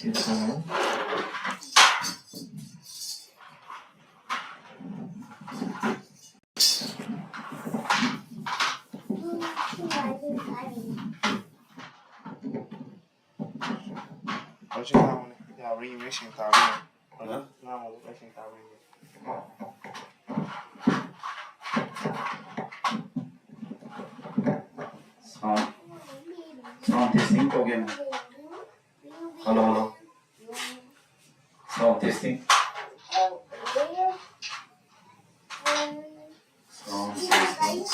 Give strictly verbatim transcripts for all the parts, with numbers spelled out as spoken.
ꯍꯧꯖꯤꯛ ꯉꯥꯡꯉꯨꯅꯦ꯫ ꯌꯥꯕ꯭ꯔꯥ ꯌꯦꯡꯒꯦ, ꯁꯦꯡ ꯇꯥꯕ꯭ꯔꯥ ꯌꯦꯡꯒꯦ꯫ ꯍꯜꯂꯣ? ꯉꯥꯡꯉꯨꯅꯦ, ꯁꯦꯡ ꯇꯥꯕ꯭ꯔꯥ ꯌꯦꯡꯒꯦ꯫ Sound, sound testing ꯇꯧꯒꯦ꯫ Hello, hello. Sound testing. Sound testing.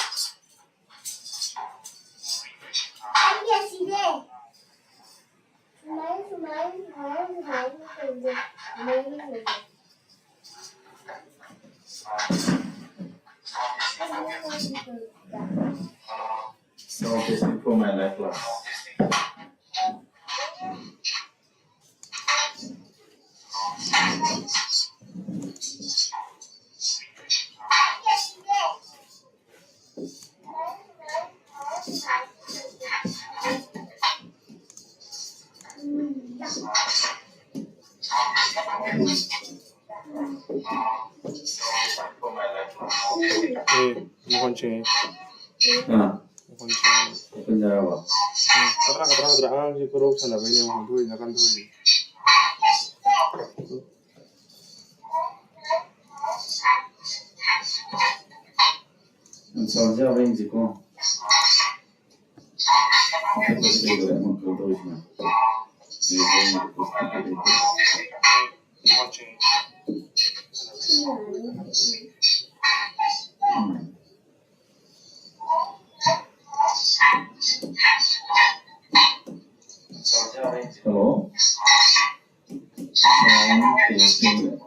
Sound testing for my life class. ꯑꯦ, ꯃꯈꯣꯟ ꯁꯦꯡꯉꯦ꯫ ꯑꯥ꯫ ꯃꯈꯣꯟ ꯁꯦꯡꯉꯦ꯫ ꯃꯈꯣꯟ ꯌꯥꯔꯕꯣ? ꯎꯝ, ꯀꯗ꯭ꯔꯥ, ꯀꯗ꯭ꯔꯥ, ꯀꯗ꯭ꯔꯥ꯫ ꯑꯉꯥꯡꯁꯤ ꯈꯨꯔꯧ ꯁꯥꯟꯅꯕꯩꯅꯦ ꯃꯈꯣꯟ ꯊꯣꯛꯏꯁꯦ, ꯅꯥꯀꯟ ꯊꯣꯛꯏꯁꯦ꯫ ꯌꯥꯝ ꯆꯥꯎꯖꯕ ꯌꯦꯡꯁꯤꯀꯣ꯫ ꯑꯇꯣꯞꯄꯁꯤ ꯀꯩꯗꯧꯔꯦ? ꯑꯃ ꯀꯩꯅꯣ ꯇꯧꯔꯤꯁꯤꯅ꯫ ꯎꯝ꯫ Hello? Sound testing.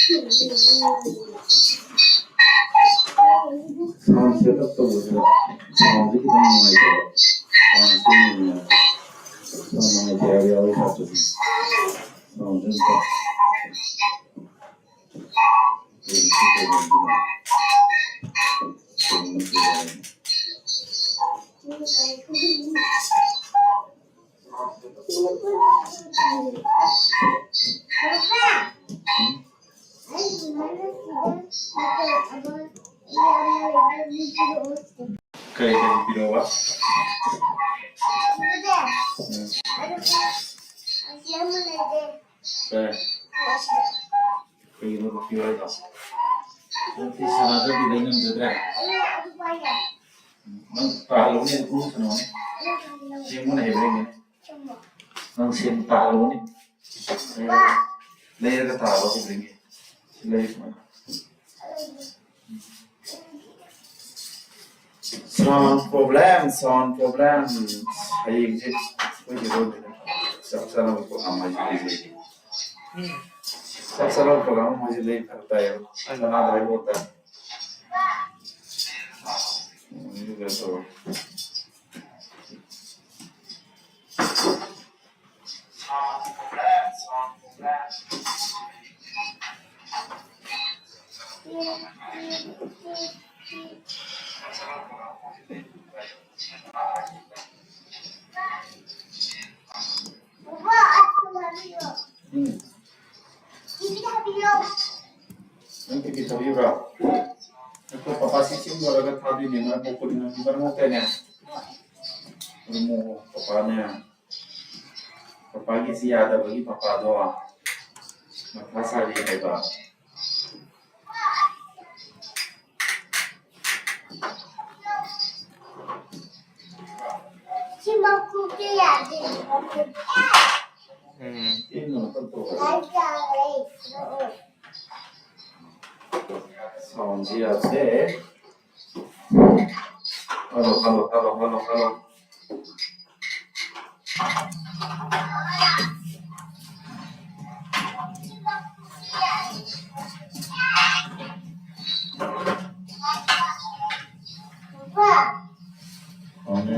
Sound setup ꯇꯧꯕꯁꯤꯗ soundꯁꯦ ꯈꯤꯇꯪ ꯅꯨꯡꯉꯥꯏꯇꯕ꯫ Sound ꯁꯦꯝꯕꯁꯤꯅ ꯈꯔ ꯅꯨꯡꯉꯥꯏꯇꯦ ꯍꯥꯏꯕ ꯌꯥꯎꯋꯤ ꯁꯥꯇ꯭ꯔꯁꯤꯡ꯫ Soundꯁꯦ ꯑꯝꯇ ꯀꯔꯤ ꯀꯔꯤ ꯄꯤꯔꯛꯑꯣꯕ? ꯎꯝ꯫ ꯀꯔꯤ? ꯀꯩꯒꯤꯅꯣ ꯄꯤꯌꯨ ꯍꯥꯏꯗꯣ? ꯅꯪ ꯁꯥꯟꯅꯗ꯭ꯔꯗꯤ ꯂꯩ ꯉꯝꯖꯗ꯭ꯔꯦ? ꯅꯪ ꯇꯥꯍꯜꯂꯧꯅꯦ, ꯑꯗꯨꯝ ꯁꯥꯟꯅꯧꯅꯦ꯫ ꯁꯦꯝꯕꯅ ꯍꯩꯕ꯭ꯔꯥ ꯌꯦꯡꯒꯦ꯫ ꯅꯪ ꯁꯦꯝ ꯇꯥꯍꯜꯂꯧꯅꯦ꯫ ꯂꯩꯔꯒ ꯇꯥꯍꯜꯂꯣ ꯍꯩꯕ꯭ꯔꯥ ꯌꯦꯡꯒꯦ꯫ ꯁꯤ ꯂꯩ ꯁꯨꯃꯥꯏꯅ꯫ Sound problem, sound problem. ꯍꯌꯦꯡꯁꯦ ꯑꯩꯈꯣꯏꯒꯤ ꯆꯥꯛ ꯆꯥꯅꯕ program ꯍꯥꯏꯁꯦ ꯂꯩ꯫ ꯆꯥꯛ ꯆꯥꯅꯕ program ꯍꯥꯏꯁꯦ ꯂꯩ ꯐꯔꯛ ꯇꯥꯏꯌꯦꯕ꯫ ꯀꯅꯥꯗ ꯍꯥꯏꯕ ꯇꯥꯏ꯫ ꯎꯝ, ꯑꯗꯨꯒ ꯇꯧꯔꯣ꯫ ꯎꯝ꯫ ꯅꯪ ꯀꯩꯀꯩ ꯊꯧꯔꯤꯕ꯭ꯔꯣ? ꯑꯩꯈꯣꯏ ꯄꯄꯥ ꯁꯤ ꯁꯤꯝ ꯂꯣꯏꯔꯒ ꯊꯥꯗꯣꯏꯅꯦ꯫ ꯃꯔꯝ ꯃꯣꯛꯄꯅꯤ, ꯅꯪ ꯃꯔꯝ ꯃꯣꯛꯇꯦꯅꯦ꯫ ꯃꯔꯝ ꯃꯣꯛꯑꯣ, ꯄꯄꯥꯅꯦ꯫ ꯄꯄꯥꯒꯤꯁꯤ ꯌꯥꯗꯕꯒꯤ ꯄꯄꯥꯗꯣ ꯃꯊꯥ ꯁꯥꯔꯤ ꯍꯥꯏꯕ꯫ ꯁꯤ ꯃꯀꯣꯛꯇ ꯌꯥꯗꯦ꯫ ꯎꯝ꯫ ꯂꯥꯏꯠ ꯌꯥꯔꯦ꯫ Soundꯁꯤ ꯌꯥꯗꯦ꯫ Hello, hello, hello, hello, hello. ꯇꯧꯅꯤ꯫